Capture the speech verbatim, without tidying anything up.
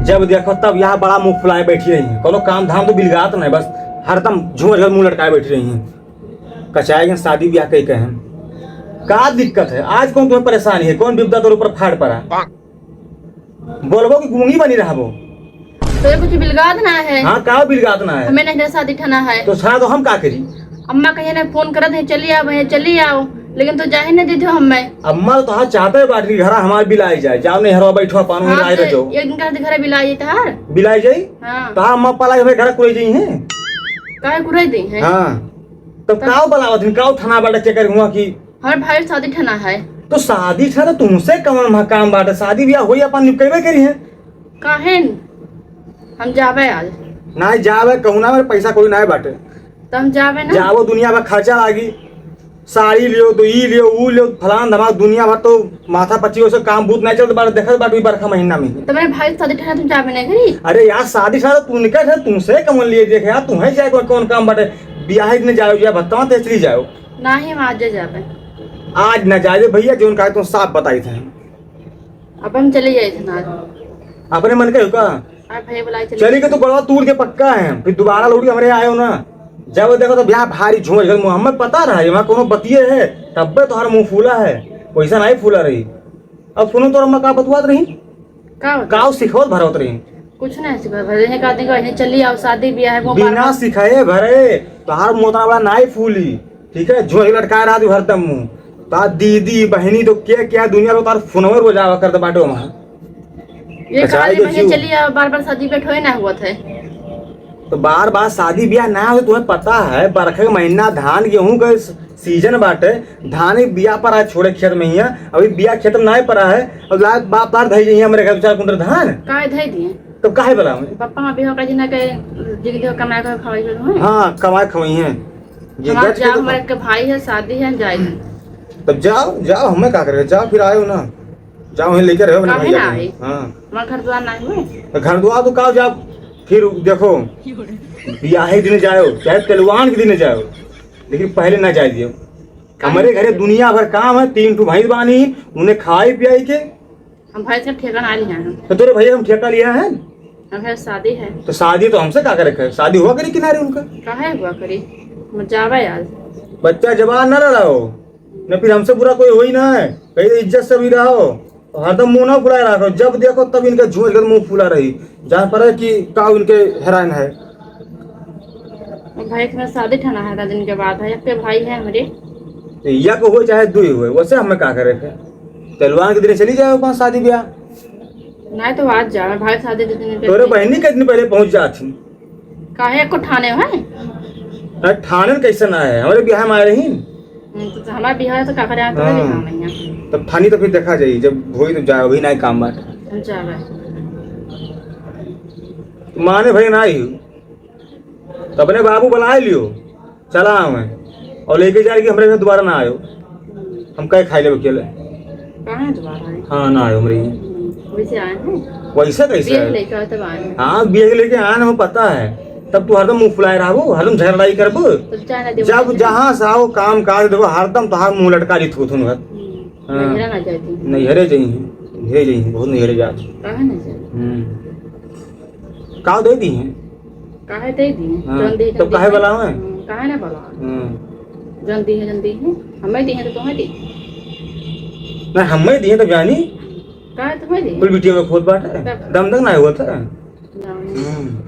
जब देखो तब यहाँ बड़ा मुँह फुलाए बैठी रही हैं, कोनो काम धाम तो बिलगात नहीं, बस हरदम झूमर झूमर मुँह लटकाए बैठी रही हैं। कचाए गए शादी ब्याह कई कहे। का दिक्कत है? आज कौन तुम्हें परेशानी है? कौन विपदा तोर ऊपर फाड़ पड़ा? बोलबो कि गूंगी बनी रहबो? तो ये कुछ बिलगात ना है। हाँ, का बिलगात ना है? हमें नहीं शादी ठना है। तो साथ हम का करी? अम्मा कहिए ना, फोन करत है, "चली आओ भैया, चली आओ," लेकिन तो जाहे नहीं देते हो हमें। अम्मा तो तोहार चाहते बाटी कि घर हमार बिलाई जाए, जाओ नहीं हरवा बैठो, पानो में हाँ, आए तो रहो। एक दिन का घर बिलाई तहार। बिलाई जाई? हाँ। तोहार अम्मा पाला हमें घर कुरे जाई हैं। काहे कुरे दी हैं? हाँ। तो तब काव बलावत हैं, काव ठना बाटा के कर हुआ कि हमारे भाई शादी ठना है। तो शादी ठना तो तुमसे कमन महा काम बाटे, शादी ब्याह होई अपन निपटेबे करी है। काहे न? हम जाबे आज। ना जाबे कहूँ ना, मेरे पैसा कोई ना बाटे। तो हम जाबे ना। जाबो दुनिया भर खर्चा लागी, साड़ी लियो तो ई लियो ऊ लियो फलान धमाक दुनिया भर तो माथा पच्ची ओसे काम बूत नहीं चलत बाटे, देखत बाटे ई बरखा महीना में। तो मेरे भाई शादी ठना तुम जाबे नहीं करी। अरे यार शादी ठना तो तू निकल है, तुमसे कमन लिए देखे यार, तुम्हें जाए कोई कौन काम बाटे, ब्याह दिन जाओ या भत्ता ते चली जाओ। नाही, हम आज जाबे। आज ना जाए भैया, जोन कहे तुम साफ बताई थे। अब हम चले जाए थे ना। अपने मन के हो का? आप भैया बुलाए चले चली के जाए। तू गलवा तूड़ के पक्का है, फिर दोबारा लौट के हमरे आयो ना। जब देखो तो ब्याह भारी झूम गल, हमें पता रहा, ये वहाँ कोनो बतिये है, तब्बे तोहर मुँह फूला है, वैसा नहीं फूला रही। अब सुनो तो अम्मा का बतुआत रही? का बतुआत? काव सिखवत भरवत रही? कुछ नहीं सिखवत भरे, एक आदमी को यहीं चली आओ, शादी ब्याह है, वो बार बिना बार सिखाए भरे, तोहार मोतना बड़ा नाई फूली, ठीक है? झोली लटकाए रहा तू हरदम मुँह। ता दीदी, बहनी तो क्या, क्या दुनिया को तार फोनवे रोजावा कर दे बाटे वहाँ। ये अच्छा, कहा ये कि तो भैया क्यों? चली आओ, बार बार शादी बैठो ही ना हुआ था। तो बार बार शादी ब्याह ना हो, तुम्हें पता है, बरखा के महीना धान गेहूं के सीजन बाटे, धान ही बिया परा है छोड़े खेत में हिया, अभी बिया खेत में नाहीं परा है, अब लाग बाप तार धई जइहे हमरे घर दो चार कुंटल धान। काहे धई दिए? तब काहे बोला हमें? पापा हम अभी होकर जिना के जिंदगी हो कमाए के खवाई करूँ हैं। हाँ, कमाए खवाई हैं। ये हमार गज के जा, तो हमारे के भाई है, शादी है, जाए। तब जाओ, जाओ, हमें का करे, जाओ फिर आयो ना, जाओ वहीं लेके रहो अपने काहे भैया ना को। आई? हाँ। हमार घर द्वार ना हुए। तो घर द्वार तो का जाओ, फिर देखो, ब्याहे दिन जाओ, चाहे तेलवान के दिन जाओ, लेकिन पहले ना जाए दियो। काहे? हमरे घरे दुनिया भर काम है, तीन ठो भैंस बानी, उन्हें खाए पियाई के। हम भैंस का ठेका ना लिया है। तो तोरे भैया हम ठेका लिया है? हम है शादी है। तो शादी तो हमसे का करे के? शादी हुआ करी किनारे उनका? काहे हुआ करी? हम जावे आज। बच्चा जबान ना लड़ाओ, न फिर हमसे बुरा कोई होई ना है। कहीं तो इज्जत से भी रहो। हरदम मुंह ना फुलाए रखो, जब देखो तब इनका झूठ कर मुंह फुला रही, जान पड़े कि का इनके हैरान है। भाई के शादी ठना है, दिन के बाद है, एक भाई है हमरे। तो या को हो चाहे दुई हो, वैसे हमें का करे के? तेलवान के दिन चली जाओ पास शादी ब्याह। नहीं तो आज जावे, भाई शादी दे दिन के तोरे पहले। बहनी के दिन पहले पहुंच जात ही। काहे को ठाने है? अरे ठाने कैसे ना है, हमारे ब्याह में आए रही। हम्म, तो हमारे बिहार तो का करे, तो हाँ। बिहार में है। तब थानी तो फिर देखा जाई, जब होई तो जाए, अभी नहीं काम बाटे। हम जावे। माने भाई ना आई, तो अपने बाबू बुलाए लियो, चला आवे और लेके जाए कि हमरे घर दोबारा ना आयो, हम कहे खाई लेबे अकेले। कहाँ है दोबारा आए? हाँ, ना आयो हमरे यहाँ। हम्म, वैसे आए हैं? वैसे कैसे बियर आए? लेके आए तब आए हैं। हाँ, बियर लेके आए ना, हमें पता है। तब तू हरदम मुंह फुलाए रहबो, हरदम झगड़ाई करबो। तो चाय ना देबो जब ना। जहाँ से आओ, काम काज देखो, हरदम तोहार मुंह लटका ली थू थू घर। हम्म, हाँ। नैहरा ना जाती। नैहरे जइहीं, नैहरे जइहीं, बहुत नैहरे जात। कहाँ ना जाती? हम्म। का दे दी हैं? काहे दे दी हैं? हाँ, जौन दे तब काहे बोला हमें? हम्म, काहे ना बोला? हाँ। जौन दी है, जौन दी है। हमें दी है तो तुम्हें दी। ना, हमें दी है तो जानी। काहे तुम्हें दी? कुल बिटिया में खोद बाटे। तब? दम तक ना हुआ था। ना। हम्म।